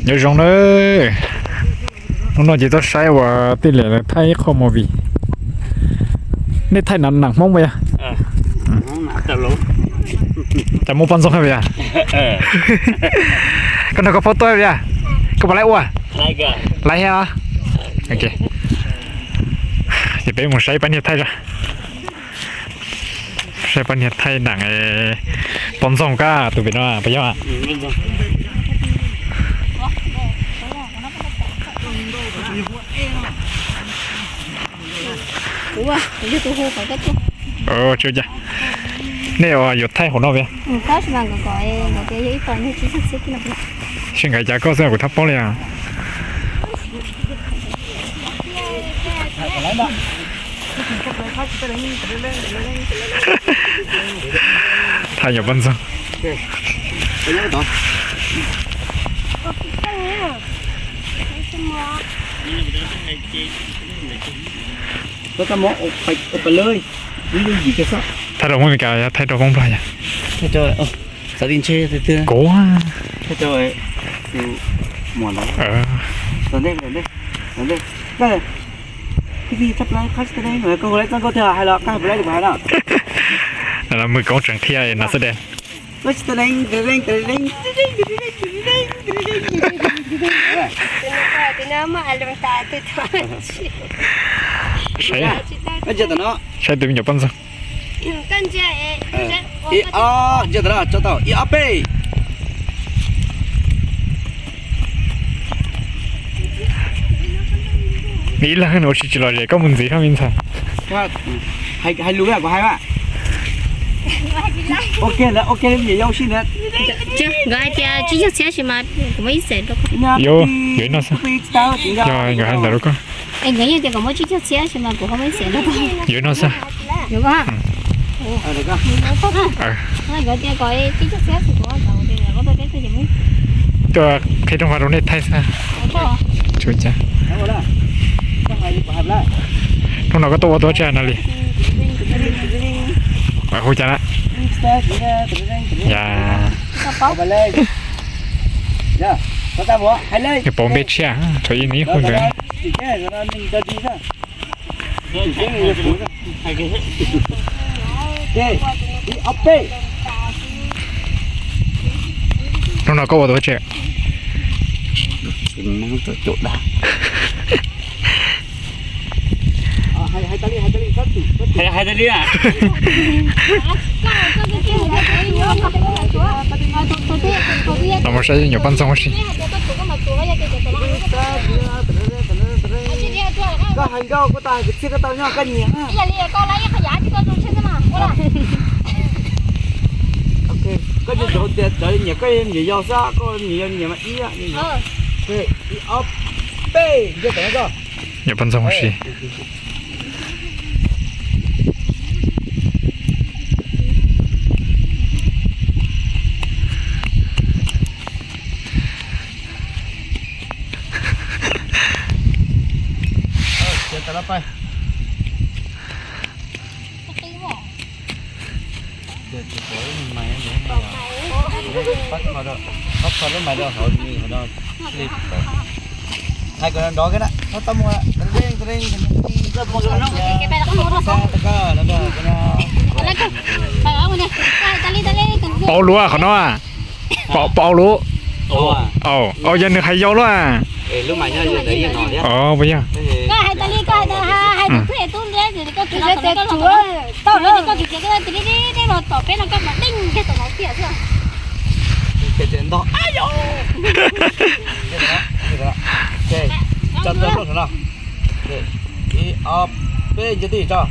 Nyob zoo nawb. Hnub no ces tuaj saib uas tej liam thaij ib qho movie. Nej thaij nam nam Hmoob puas yog? Cas muaj poj ntxoog puas yog? Koj nrog koj phob tuaj puas yog? Koj puas laib ua? Laib thiab. Ces peb mus saib pab niag thaij, saib pab niag thaij nam poj ntxoog kab tus pem no puas yog? Tsuas cas nej yuav thaij hauv no puas yog? Seb nkawd cas koj xwb kuv thab paub li os. Thaij nyuam poj ntxoog. Thaij rau Hmoob Meskas, thaij rau Hmoob Nplog yog. Kuv Mws koob tseem qhia no xwb de. Saib tus me nyuam poj ntxoog. Ib ob peb. Nws ib leeg ua tsis tsis los zem, koj mus ntxiv koj me ntxhais. Hais lus kuv hais mas. Ua kiag ntawd, ua kiag me nyuam yaus si ntawd. Nkawd hais tias tsib caug txhiab sis mas kuv muab ib xees rau koj. Yuav, yuav ib no xwb. Yog nkawd hais ntawd rau koj. Es nkawd yeej tias kom muab tsib caug txhiab sis mas kuv ho muab ib xees rau koj. Yuav ib no xwb. Nkawd tias kom tsib caug txhiab sis kuv ho tau tias kom tuaj peb tuaj ces muab. Tuaj qhib rooj vag rau nej thaij xwb. Tsuas cas. Hnub no koj tuaj ua tuaj tseg no li. Hu cas na? Ya. Nws pauv npe tshiab, thaum ub nws ib hu ntawd. Hnub no koj ua tuaj tseg. Los mus saib nyuam poj ntxoog ua si. Koj hais nkauj kuv tau hais kwv txhiaj koj tau nyob koj nyiam. Koj tsis txhob tias cov nyiam koj me nyuam yaus xwb, koj me nyuam yaus nyiam mas ib. Ib ob peb, ntiaj teb koj. Nyuam poj ntxoog ua si. Hais kom nrov nrov na, tau tau mus. Pauv lub qhov no. Pauv lub. Yog nws hais yau lub. Puas yog? Ib ob peb, nce tij tso.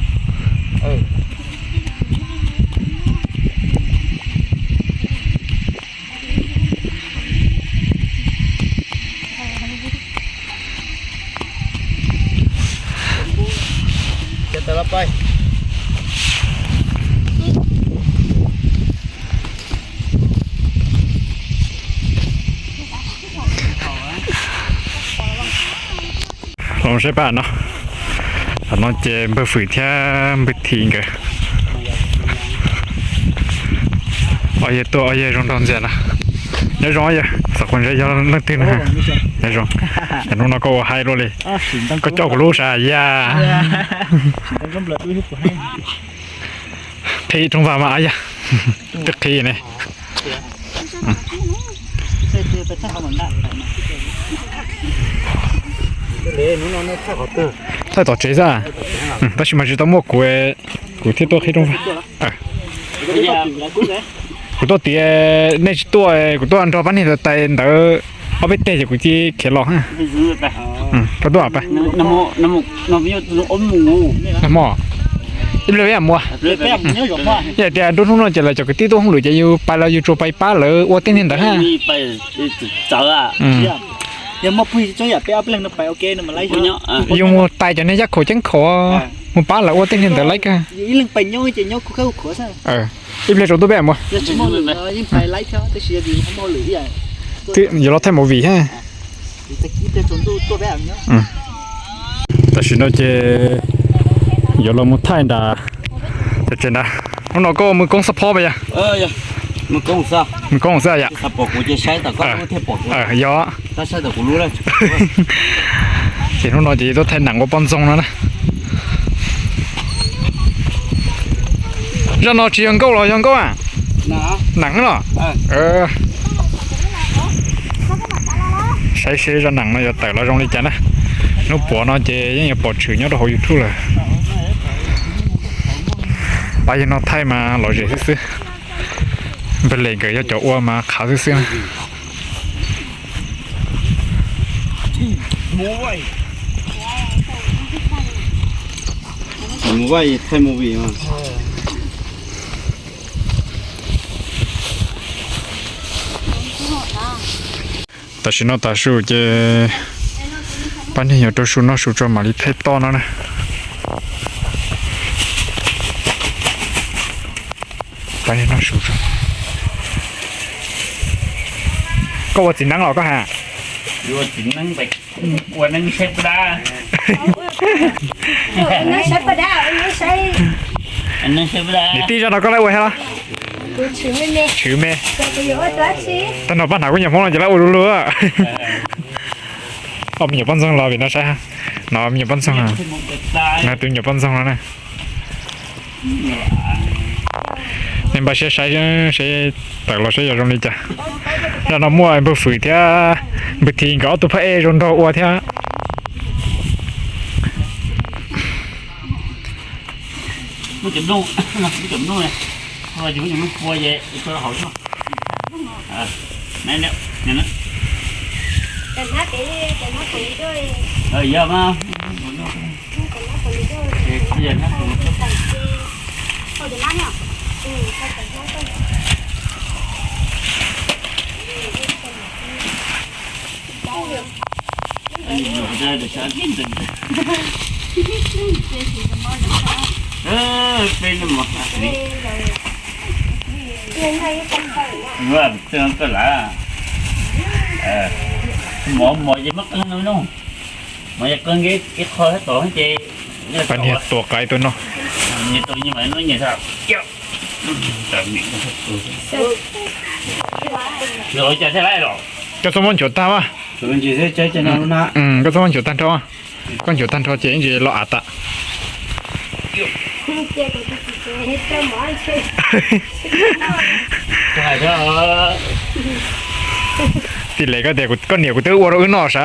Ces tawm los pais. Los saib pab no. Qhov no ces npawg Fwm thiab npawg Thim nkawd. Ob yawg tuaj ob yawg zoo nraug ntxiag na. Nyob zoo yog xav qhuas ntse yog leej twg na? Nyob zoo. Hnub no koj ua hais luaj li, koj coj kuv lub sav yas. Qhib rooj vag mas yog twb qhib ne. Thaij tom tsev xwb, tab sis mas tsis tau muaj kuv, kuv thiaj tuaj qhib rooj vag. Kuv tuaj tias nej tsis tuaj, kuv tuaj nrog pab niag tais ntawd ob peb teg ces kuv cia khiav los. Koj tuaj pab. Nag hmo ib pliag peb mus, yog tias nruab hnub no ces lawv cov kwv tij tuaj hauj lwm ces yus pais los yus tsuas pais pab lawv ua tej niag ntawd ha. Yus mus tais cov niag yaj khaum ceeb khaum, mus pab lawv ua tej niag ntawd laib kawg. Ib pliag tsaus ntuj peb mus. Yuav los thaij movie ha. Tam sim no ces yuav los mus thaij nram cov tsev nrad. Hnub no koj mus koob xab phob pas yog? Mus koob xwb yom. Yog. Ces hnub no ces tuaj thaij nees ua poj ntxoog no na. Zaj no tsis yog nkauj los yog nkauj a? Nees los? Saib seb zaj nees no yuav tawm los zoo li cas na. Hnub puav no ces yeej yuav pom tshwm nyob rau hauv YouTube lawm. Pab yawg no thaij mas lom zem xwb xwb. Npawg Lem nkawd yog cov ua mas qhav xwb xwb na. Tam sim no tav su ces pab niag yuav rau su noj su tso mam li phej toj no na. Pab niag noj su tso. Koj ua txiv neeb los koj ha? Niam tij zaj no koj lawv ua thiab los? Tshwm me. Tag nrho pab hnav kuj nyuam Hmoob no ces lawv ua luag luag. Ob me nyuam poj ntxoog los vim no saib, no me nyuam poj ntxoog, no tus me nyuam poj ntxoog no na. Nej npaj siab saib seb tawm los seb yog zoo li cas. Zaj no muaj npawg Fwm thiab npawg Thi nkawd ob tug phab ej zoo nraug ua thiab. Mov mov ces muab qeej no no, mov yog qeej ib qho thiab tom ces pab niag tua qaib tuaj noj. Koj txhob muab nchuav tag mas. Koj txhob muab nchuav tag nrho. Koj nchuav tag nrho ces ib ntsis los av tas. Tij Lem, koj tias koj niam kuv twb ua rau wb noj sav.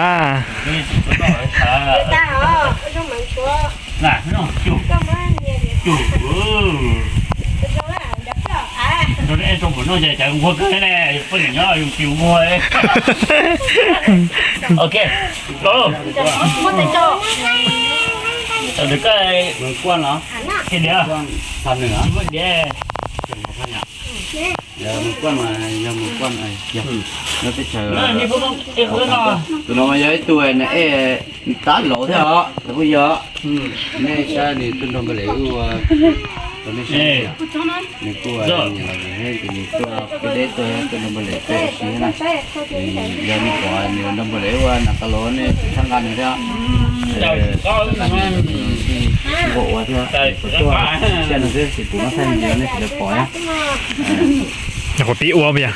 Tus no yog ib tug na, tab laus thiab os, tab kuj yog. Nej saib nws tuaj nrog npawg Lem ua, nws kuj nyiam los ces nws tuaj peb deb tuaj, tuaj nrog npawg Lem tuaj ua si na. Yog nej pom nws nrog npawg Lem ua na, qa los nej txhawb nqa nws thiab. Nquag ua thiab, tuaj siab nws xwb, tus no thaij ces nej sawv daws pom thiab. Nyuam qhuav pib ua mas yog.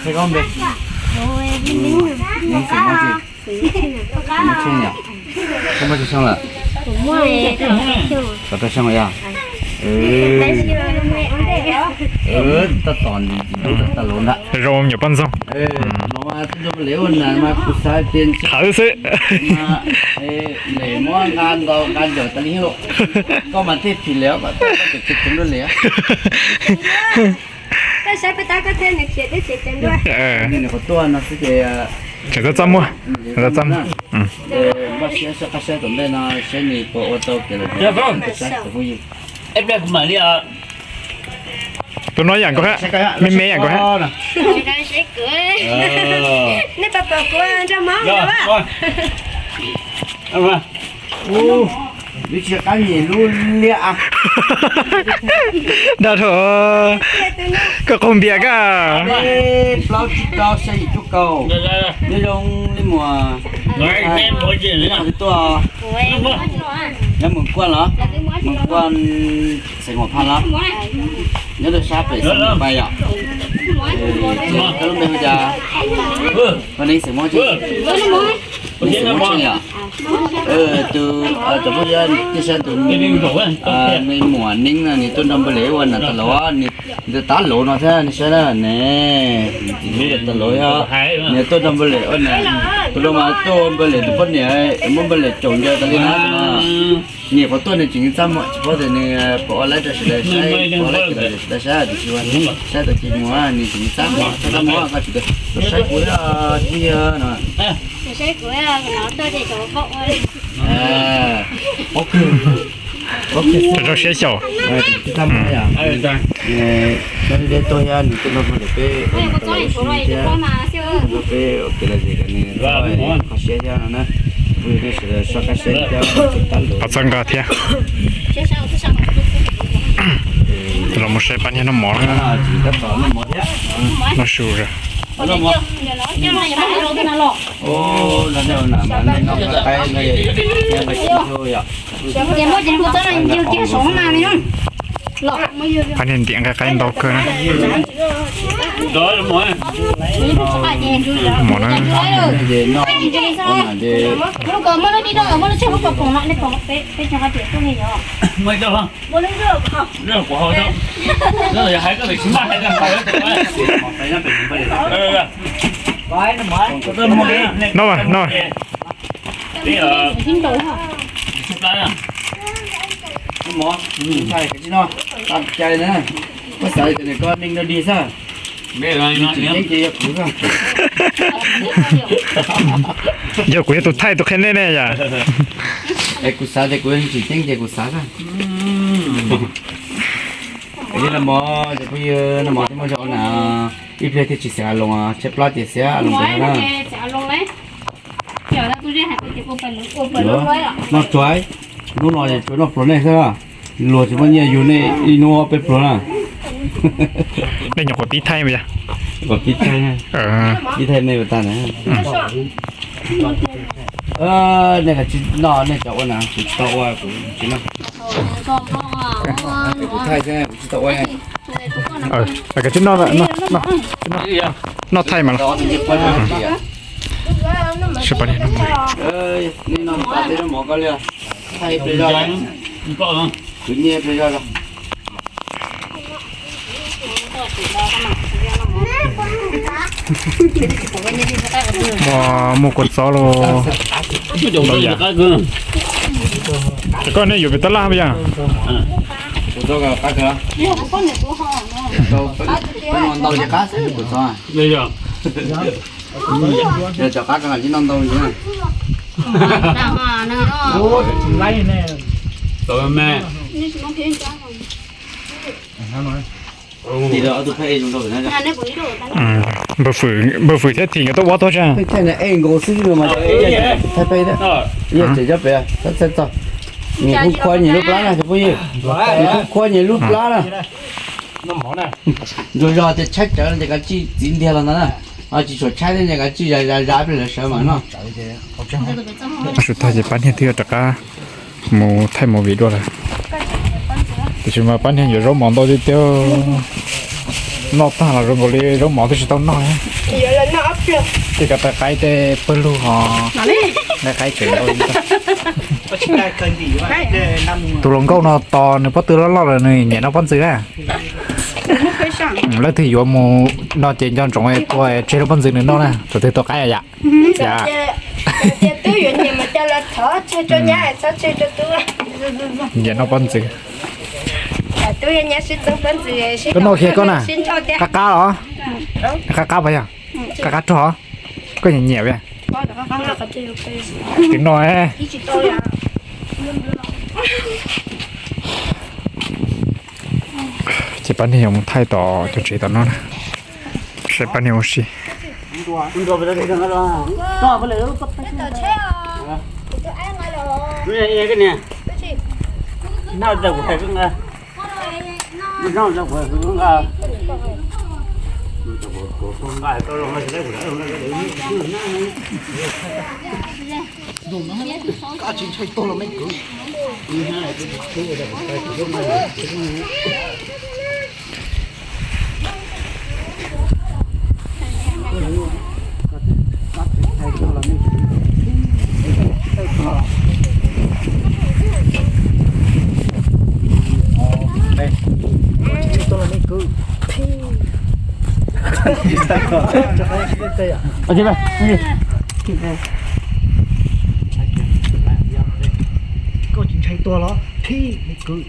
Muaj tsheej yom? Koj muaj tsheej lawm? Kaum rau xyoo yom? Tab tom tag laus ntag. Zoo nyuam poj ntxoog. Qhawv xwb. Lem muab nqa ntau nqa ncaws tas li lawm. Koj mas tej phim lem, koj tseem ceev dua lem. Tseem txaj muag. Npaj siab saib qab saib tom ntej no seb nws puas ua tau kev lom zem. Tus no yam nkaus, me me yam nkaus. Lub tsis qab nyem lub liab a. Dag dhau, koj qaug npias koj. Plaub tsib rau xya yim cuaj kaum. Nyob zoo li muam, tuaj nyob Mus Kuaj los? Mus Kuaj xeem Huam Phaj los? Nyob rau sab pem xeem Huam Phaj yom? Koj lub npe hu cas? Koj neb xeem Hmoob tsi? Neb xeem Hmoob tsi yom? Tus, cov phooj ywg, nej saib tus me muam Neeb no nws tuaj nrog npawg Lem ua nas tas laus, nws tab laus no thiab, nej saib na ne. Nws tas laus thiab, nws tuaj nrog npawg Lem ua nas, tus no mas tuaj npawg Lem tus poj niam, muab npawg Lem caum ncaws tas li na. Nyiam qhov tuaj nws tseem txaj muag, tsis paub tias nws puas ua laib rau sawv daws saib, puas ua laib rau sawv daws saib, tiam sis ua saib tau ces mus nws tseem txaj muag, txaj muag koj tsis tau saib kuv thiab no. Zoo siab xyaum. Txaj muag yom. Nws deb tuaj thiab nws tuaj nrog npawg Lem peb ua nas tas laus ua si thiab, nrog peb ua kev lom zem kom nws txhob kho siab thiab no na. Kuv yog nej sawv daws soj qab saib thiab tab laus. Txhob nqa thiab. Los mus saib pab niag noj mov na. Noj su. Pab niag ntiam nqaij qaib ntau kawg na. Mov na. Noj, noj. Yog kuv yog tus thaij tus qhia nej ne yom. Kuv xav tias kuv tsis tseeb ces kuv xav xwb. Noj mov, cov phooj ywg, noj mov thiab muaj zog na. Ib pliag thiaj tsis xeem a loos, tshaib plab ces xeem a loos na. Noj tsuag, hnub no tsuas noj pluas nej xwb. Luag tsis muaj nyiaj yug nej ib hnub ob peb pluas na. Nej nyuam qhuav pib thaij mas yog. Qhuav pib thaij, pib thaij nej ua tag na. Nej kav tsij noj nej cov ua na, kuv tsis tau ua, kuv tsis noj. Kuv thaij xwb, kuv tsis tau ua. Kav tsij noj, noj thaij mas los. Sib pab niag noj mov. Muaj, muaj kua txob los. Koj nej yuav pem tab laj mas yog. Npawg Fwm, npawg Fwm thiab Thim nkawd tuaj ua tog tsa. Nws kuj khuab nyias lub plab na cov phooj ywg. Nws kuj khuab nyias lub plab na. Ntsuas zog tias tshaib tsawv no ces kav tsij txiv ntiag los ntawd na. Tsis tshua tshaib thiab ces kav tsij zam zam zam peb lawv sawv mas noj. Sum tag ces pab niag twb yuav rov qab mus thaij movie dua lawm. Tiam sis mas pab niag yuav zaub mov ntau tiag tiag. Noj tag los zoo nkaus li zaub mov twb tsis tau noj. Tej cov taws qaib tej pawg lug ho, qaib tseem ntau. Tus hluas nkauj no tos nws pob tw loj loj lawm nws nyiam noj pob ntxwg na. Leej twg yuav mus no ces nco ntsoov tua tseg lub pob ntxwg nws noj na, thaum twg tua qaib yam. Nyiam noj pob ntxwg. Koj noj kiag koj na. Qab qab los? Qab qab puas yog? Qab qab rog? Koj nyiam nyiam. Tus no. Ces pab niag yuav mus thaij tom cov tsev tom no na. Saib pab niag ua si. Koj tsis ntshai tuag los phij me kwv.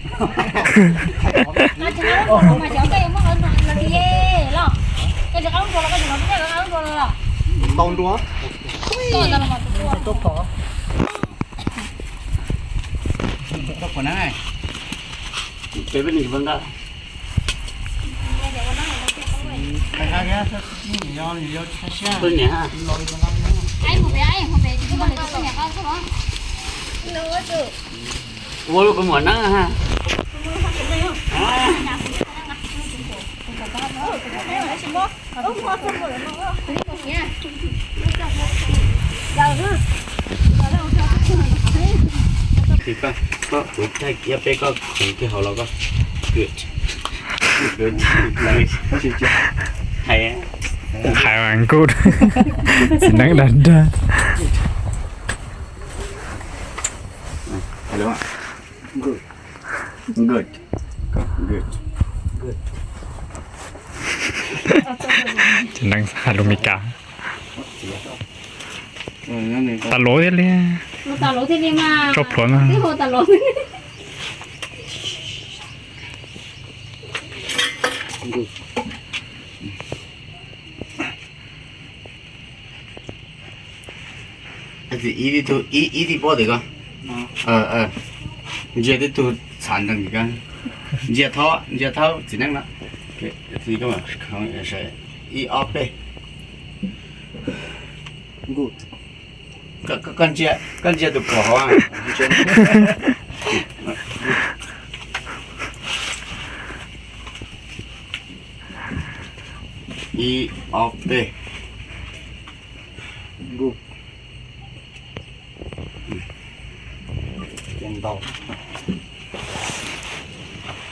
Tau nrua. Ua lub kua muam neeb ha. Koj, koj, kuv thaij kiag peb koj khoov kiag hauv los koj. Good. Good. Nice. Hais, hais good. Txiv neeb dag dag. Good. Good. Good. Txiv neeb hais lus Meskas. Tas luv thiab li. Tso plhuav no. Ib tug, ib tug pob tim ko. Ntsia tib tug txhav nreeg tim ko. Ntsia thaub, ntsia thaub txiv neeb no. Ib ob peb. Koj ntsia, koj ntsia tus puas hauv. Ib ob peb.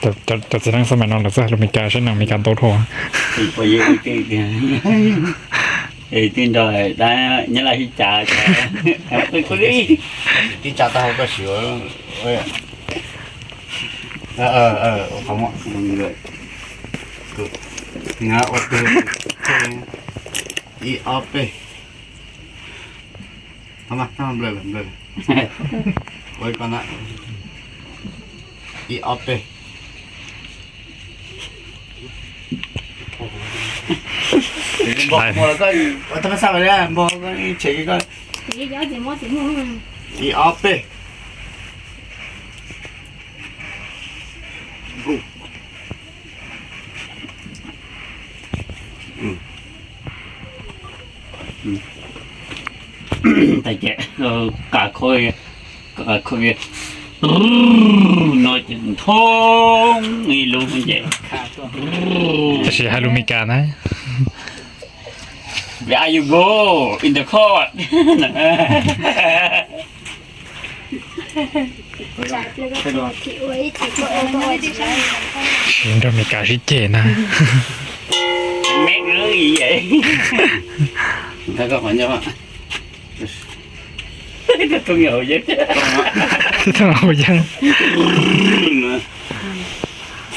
Cov txiv neeb xab maim no lawv txawj hais lus Meskas saib neeg Meskas ntau dhau. Tib tsa tau hauv koj siv. Ib ob peb. Ua ib ko na. Ib ob peb. Npog muag los koj ua thab pab xaj vas li npog koj tshem koj. Ib ob peb. Tais ces, ka kho, ka kho no ces thoob ib lub ces. Tab sis hais lus Meskas na. Where are you go in the court? Siv nrog Meskas sib ceg na. Make love. Thaij koj qhov ncauj. Tib tug hauv yeeb. Tib tug hauv yeeb.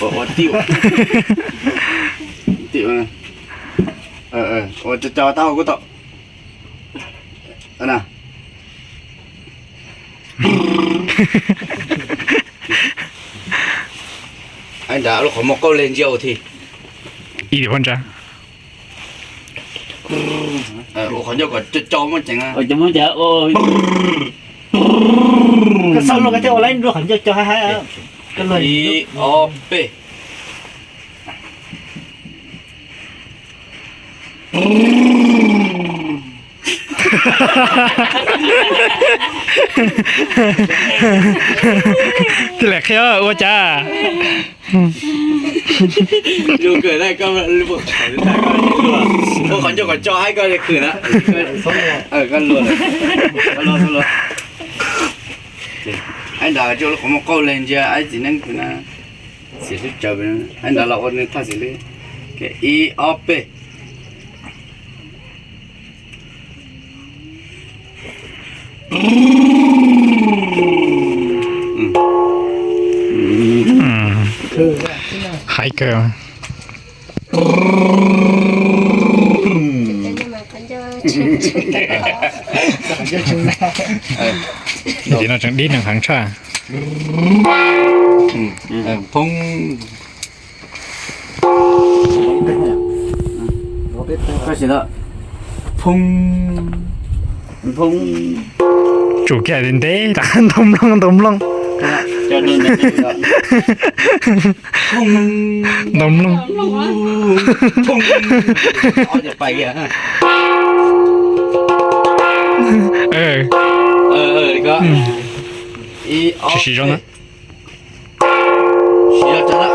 Ua, ua tib, tib, ua co co taub hau kuj tau na. Ai nrad lub qhov muag qauj leg ntsia ua thi. Ib ua nrad. Ua qhov ncauj kom co co muaj ceev. Koj xav luag koj thiaj ua laib nrua qhov ncauj co haib haib. Ib ob peb. Tij laim qhia ua cas? Ua qhov ncauj kom co haib koj khwm na. Koj luag, koj luag. Aib nrad coj lub qhov muag qauj leg ntsia aib txiv neeb khwm na. Xiam sib tsaws, aib nrad los ua nws thaj xim lwb. Ib ob peb. Hais kawg. Tim no tseem dib neeg heev tshaj. Phoob. Koj sim ntawd. Phoob. Phoob. Tsum kiag ntev ntev, ntoo mloog, ntoo mloog. Ntoo mloog. Phoob. Tsis siv zog na. Siv zog tso na,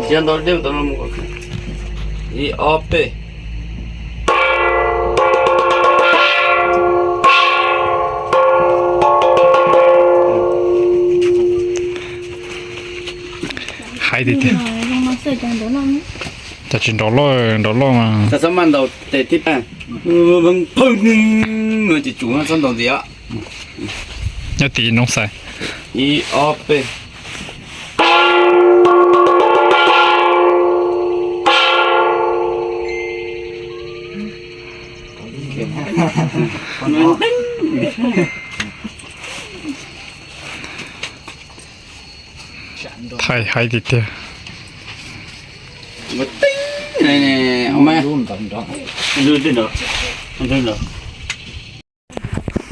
siv zog ntau dej tau no mus. Ib ob peb. Hais tiag tiag. Cas tsis nrov loj, nrov loj mas. Txhob maj ntaus tes thib paj. Phoob, no ces tsum no txhob ntaus ntxiv. Nyob tim noog xais. Ib ob peb. Thaij hais tiag tiag.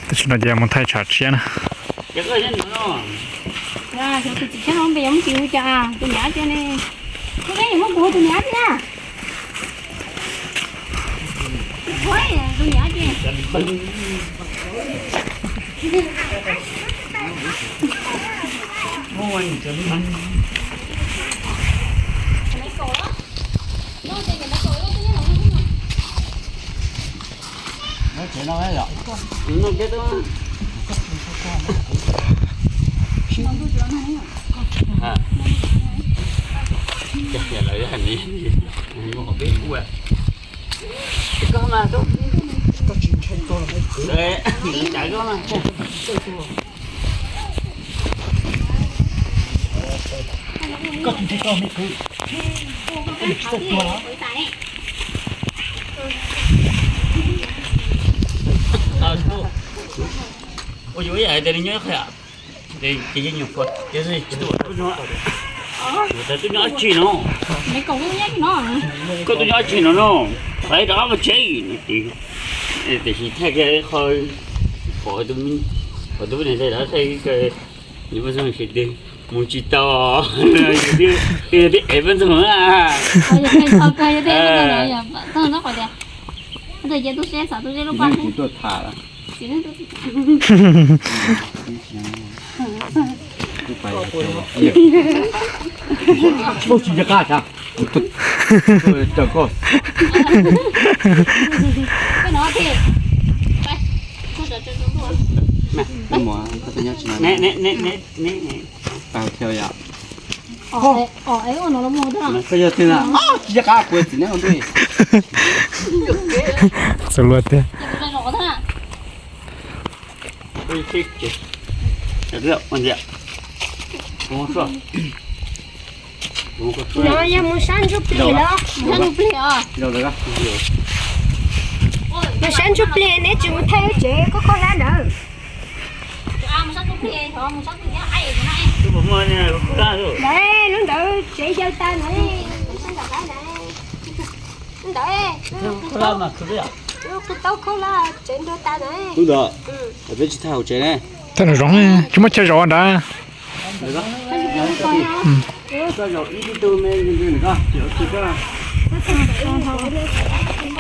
Tab sis no ces mus thaij tshav tshiab na. Ua yuav ib yam tias nws nyob qhia, ces yeej nyuam qhuav tias tsis tuaj, tub nyob dab tsi no? Koj tub nyob dab tsi no no? Pais rov qab mus tsev. Tiam sis thaij kiag qhov, qhov tus me nyuam thaij, nws poj ntxoog tsis twg mus tsis tau, twb ev poj ntxoog na. Tsis tuaj tham. Koj yog tib no, tsis yog qab kuv txiv neeb ua ntuj. Txus luag tiag. No yog mus sab ntsuj plig los? Mus sab ntsuj plig neb tsis mus thaij tsev koj khaub hlab ntawd. Lub ntawd tsev yawg tas na. Ntawd, lub taub khaub hlab tsev nrog tas na. Peb tsis thaij hauv tsev ne. Thaij nraum zoov, tsis muaj chaw zaum nrad.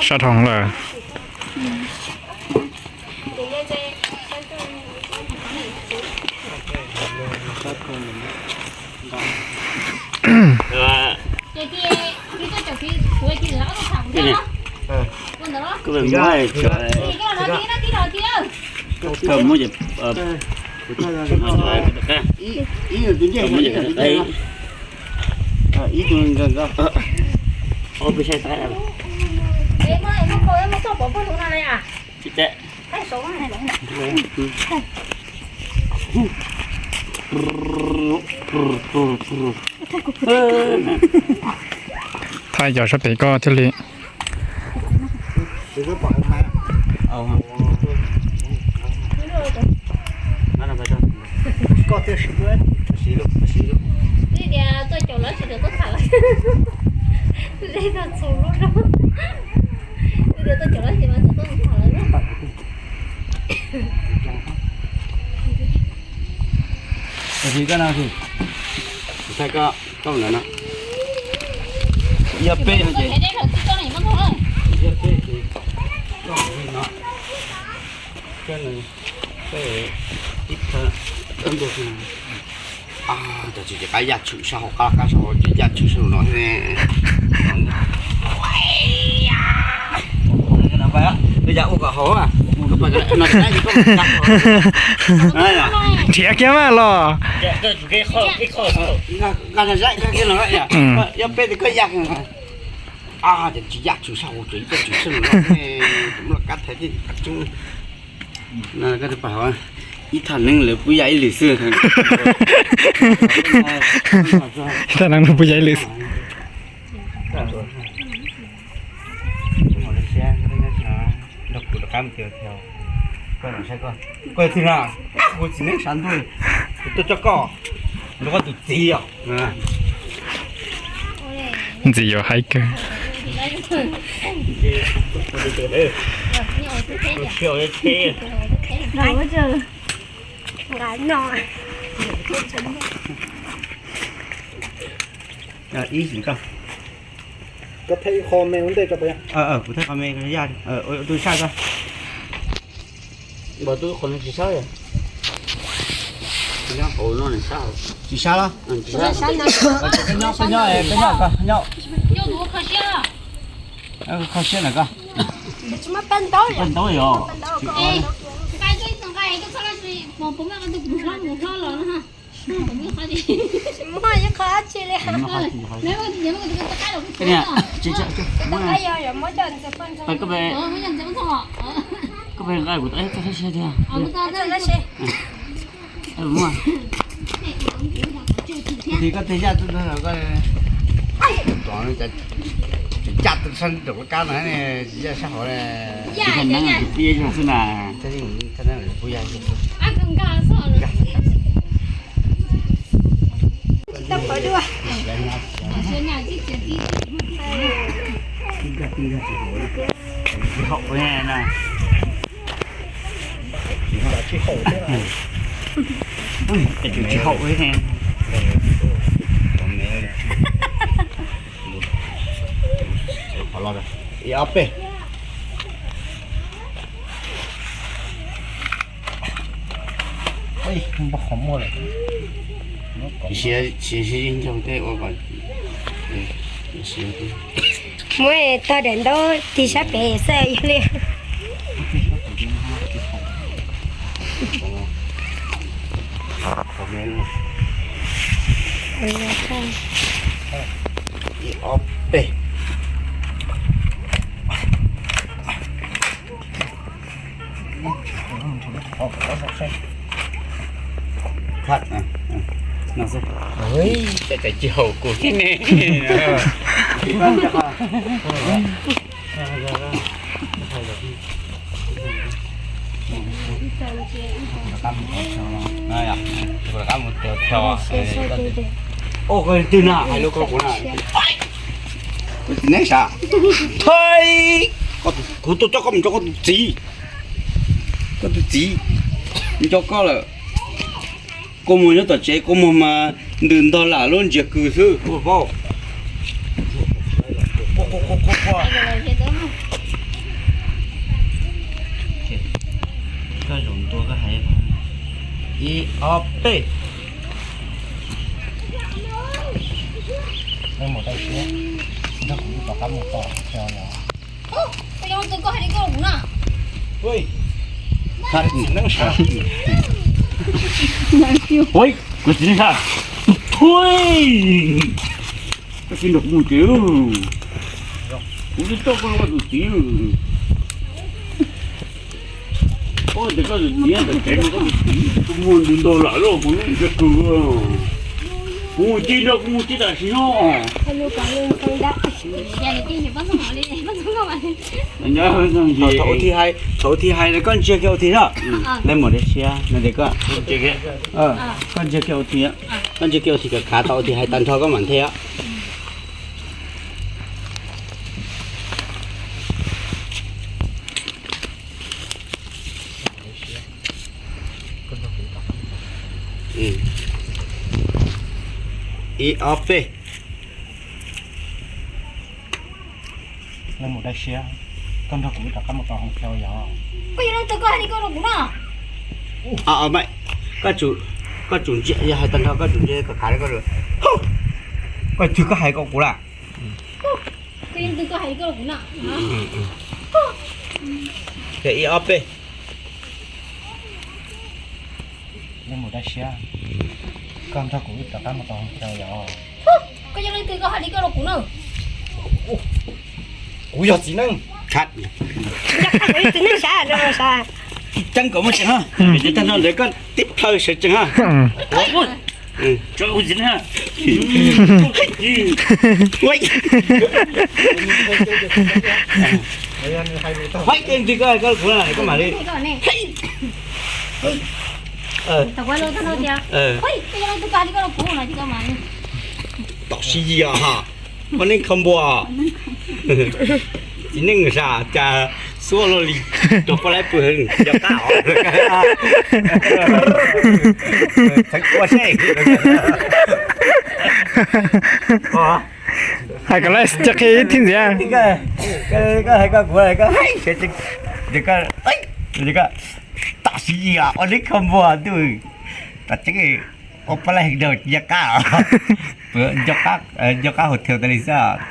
Sab dhau lawm. Thaij cov sab pem koj thiaj li. Thaij koj, koj ntawd no. Yog peb no ces, yog peb ces koj mus li no. Koj ib thawb ntuj. Cov tsis ces qab yaj tshwm sab hauv qab, qab sab hauv ces yaj tshwm sab no. Yam ua kom haus, nrhiav kiag mas los. Yog peb ces koj yaj, cov tsis yaj tshwm sab hauv ces yaj tshwm sab no, muab kab thaiv thiab. Ib thaj neeb lawv pub yaj ib lwm xwb. Ib thaj neeb lawv pub yaj ib lwm xwb. Koj txiv na, kuv txiv neeb sav ntuj, kuv tuaj coj koj, nrog koj tus txiv os. Ntxim yuav haib kawg. Ib sim koj, koj thaij ib qho me ua ntej tso. Kuv thaij qhov me, tus sab koj. Npawg, tus qhov no tsis sab. Tsis sab los? Koj nyob, koj nyob, koj nyob, koj nyob. Kho siab ntawm koj. Paj ntaub yog. Muaj ib qho dab tsi li. Koj pe nqa kuv tau ib txoj siab tiag. Muaj. Tis koj tej yaj tuaj, koj caj tus sab nraum lub kab no, yaj sab hauv. Pub yaj xwb na. Pub yaj. Tsis haum na. Tsis haum. Ib ob peb. Siav, siav sib ncaug tej ua kom siav. Muab tog daim ntaub tig sab pem xwb yog li. Ib ob peb. Cais cais tsis haum kuv thiab ne. Twg na hais rau koj kuv na? Kuv tsis neb sav. Thais, kuv tuaj coj koj mus nrog koj tus txiv. Koj tus txiv nco koj lawm. Kua muag nyob tom tsev, kua muag mas ntws ntog lam lub ntsiag kws xwb, kua paub. Koj zaum ntua koj hais ib ob peb. Mus dai siab, nrog kuv tom qab mus tos. Ui, kuv tsis neb sav. Thui, koj tsis nrog kuv mus ces, kuv twb coj koj los koj tus txiv. Koj tias koj tus txiv tom tsev mas koj tus txiv kua muag ntws ntog lam lub ntsiag kws. Kuv mus ci nrog kuv mus ci tam sim no. Thaum ua thi hais, thaum ua thi hais koj ntsia kiag ua thi na. Lej mus dai siab no tias koj, koj ntsia kiag ua thi, koj ntsia kiag ua thi kom khav tau ua thi hais tag nrho koj mam nthe. Ib ob peb. Lej mus dai siab, koj nrog kuv rov qab mus tos hoo thia yog. Koj yog leej twg koj hais li koj rau kuv no? Koj tsum, koj tsum ntsia, yog hais tag nrho koj tsum ntsia kom khav li koj. Koj twg koj hais kom kuv lawm? Koj yog leej twg koj hais li koj rau kuv no? Ib ob peb. Lej mus dai siab, koj nrog kuv rov qab mus tos hoo thia yog. Koj yog leej twg koj hais li koj rau kuv na? Kuv yog txiv neej. Txiv neej sav, ceeb kom muaj tseeb, tag nrho ntawd koj tib plhaw sawv tsees ha. Ntawd koj, koj kuv koj mam li. Tam sim yim ha, ua neej kho npua. Txiv neej sav cas xuab luaj li, rau poj laib pw heev nco qab os. Txheev kua seb. Hais kom lawv cov qhia ib thib ntxiv. Koj hais koj kuv hais koj, tam sim yim ua neej kho npua ntuj, tam tseeb ua poj laib heev nraug nco qab os. Nco qab, nco qab hauv thau tas li xwb.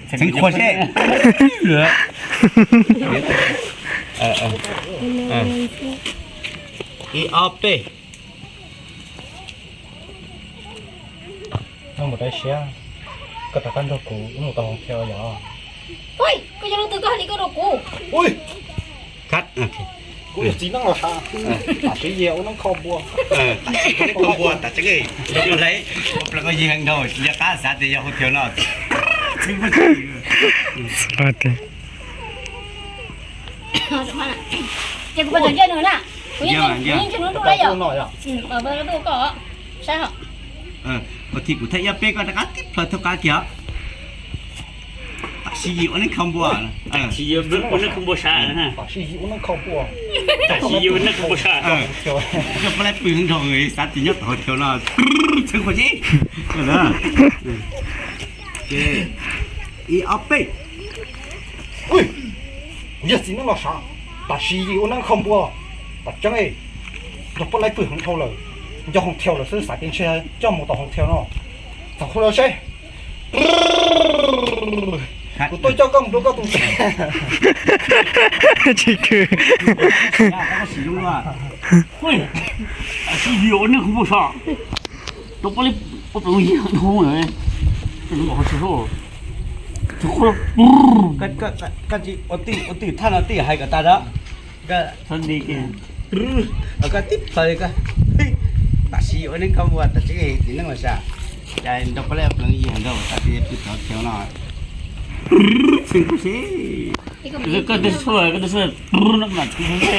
Txheev kua seb. Ib ob peb. Koj mus dai siab, koj rov qab nrog kuv wb mus tau hoo thia yog. Koj yog leej twg koj hais li koj rau kuv? Kuv yog txiv neej los sav, tam sim yim ua neej kho npua. Kho npua tam tseeb, ua poj laib heev nraug nco qab xav tias yog hoo thia no. Ces kuv pab txog ntsej nws na, kuv yeej ntsej nws nruj lawm yom. Saib os, ua thi kuv thaj ib ob peb koj rov qab tib plhaw thoob qab kiag os. Tam sim yim ua neej kho npua, tam sim yim ua neej kho npua sav, tam sim yim ua neej kho npua sav. Yog poj laib pw heev nraug xav tias nyob tom hoo thia no, txheev kua seb. Ib ob peb. Kuv yog txiv neej los sav, tam sim yim ua neej kho npua, tam tseeb, nrog poj laib pw heev dhau lawm, nco hoo thia lawm xwb xav tias ntshe coj mus tom hoo thia no. Txog qhov no seb, kuv tuaj coj koj mus rau koj tus txiv. Tsis khw. Tam sim yim ua neej kho npua sav, rau poj laib ua pem yig dhau lawm. Koj tsis ua tij ua tij thaj no tij hais kom tas da. Koj tib plaws koj. Tam sim ua neej kho npua, tam sim txiv neej los sav. Cas nrog poj laib pleev yig nrog tas pw tov thau no. Txheej kuj si. Koj twb suaj, koj twb suaj, no mas txheej kuj si.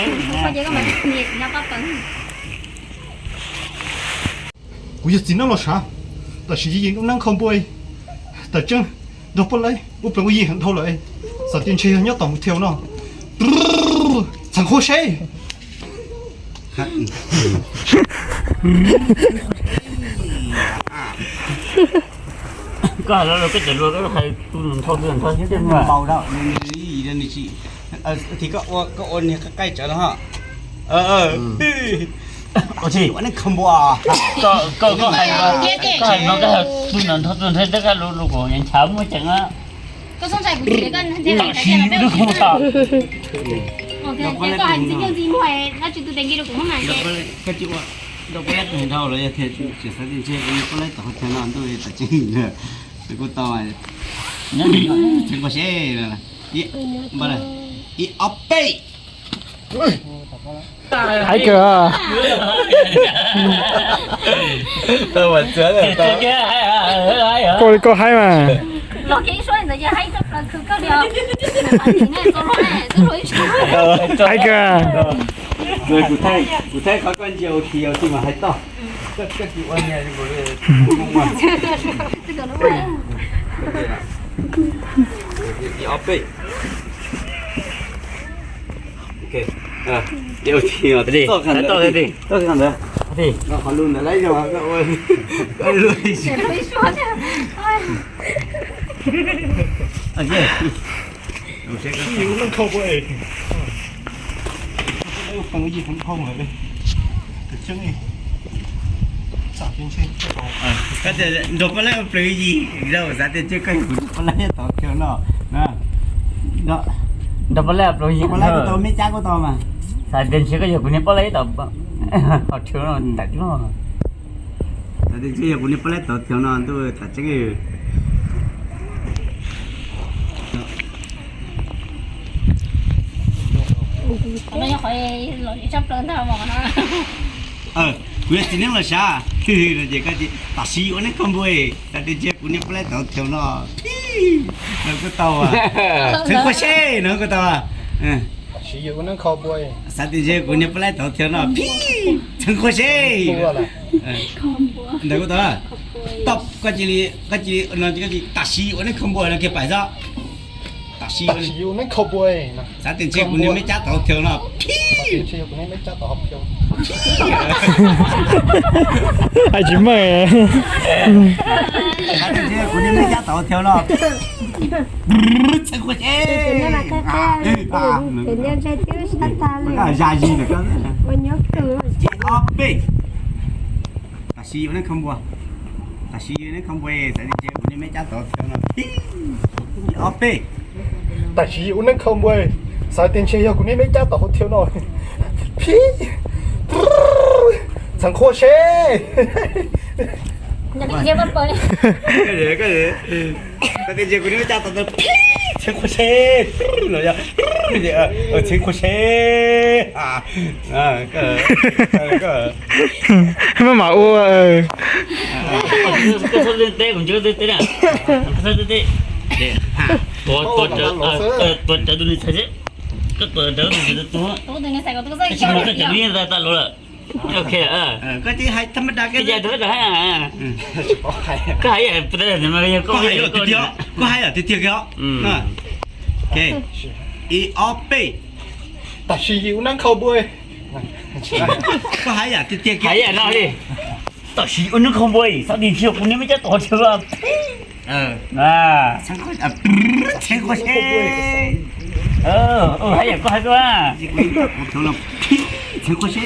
Kuv yog txiv neej los sav, tam sim yig ua neej kho npua, tam tseeb nrog poj laib ua pleev ua yig heev dhau lawm, xav tias ntshe yog nyob tom mus thau no. Txheej kuj si. Koj hais los koj cov lus koj hais tu nrho tu nrho thiab. Npau da, nws tsis, koj ua niag qaij tsawv no ho. Ua tsis ua neej kho npua. Koj, koj hais, koj hais no koj hais tu nrho tu nrho thiab, koj lus lus kuv nchav muaj ceev na. Tam sim ua neej kho npua. Koj tsis ua, nrog poj laib pleev dhau los yog tias tseem xav tias ntshe kuv niag poj laib tom qhov chaw no ntuj tas tseeb, kuj tau. Txheej kuj si. Ib ob peb. Haib kawg. Koj li koj haib mas. Haib kawg. Kuv thaij qhov koj ntsia ua si ua si mas hais tau. Koj tsis ua niag ib ob peb. Txoj kha ntawd, txoj kha ntawd, qhov lus ntawd lawm zoo koj ua. Nrog poj laib pleev yig, xav tias ntshe koj yog kuv niag poj laib tom thau no. Nrog poj laib pleev yig, poj laib kuj tau, me cab kuj tau mas. Xav tias ntshe koj yog kuv niag poj laib tom qhov chaw no tas tseeb. Xav tias ntshe yog kuv niag poj laib tom thau no ntuj tas tseeb. Kuv yog txiv neej los sav, no ces koj tias tam sim ua neej kho npua, xav tias ntshe kuv niag poj laib tom thau no. Kuj tau, txheej kuj si no kuj tau. Xav tias ntshe kuv niag poj laib tom thau no, txheej kuj si. Ntawd kuj tau. Tau, koj cia li, koj cia li no, koj cia li tam sim ua neej kho npua no kiag pais xwb. Tam sim ua neej kho npua, xav tias ntshe kuv niag me cab tom thau no. Hais tsis meej. Xav tias ntshe kuv niag me cab tom thau no. Txheej kuj si. Zaj zis ntawm koj. Ib ob peb. Tam sim ua neej kho npua. Tam sim ua neej kho npua, xav tias ntshe kuv niag me cab tom thau no. Ib ob peb. Tam sim ua neej kho npua, xav tias ntshe yog kuv niag me cab tom hauv thau no. Phib. Txheej kuj si. Xav tias ntshe kuv niag me cab tom thau, phib, txheej kuj si. No yog txheej kuj si. Maj mam ua. Koj txhob teb, kuv ntsia koj teb teb na. Koj txhob teb teb. Tuav rawv tus nws txhais xwb. Koj tuav rawv tus nws txhais tus. Koj cov lus yeej tas tas lus lawm. Ok. Koj cia hais thab maj das, koj cia hais thab maj das. Koj hais yam puas tas mas yog koj hais, koj hais yam tiag tiag kiag. Ib ob peb. Tam sim ua neej kho npua. Koj hais yam tiag tiag kiag. Hais yam no li. Tam sim ua neej kho npua, xav tias ntshe kuv niag me cab tom thau no. Txheej kuj si. Hais yam koj hais xwb. Txheej kuj si.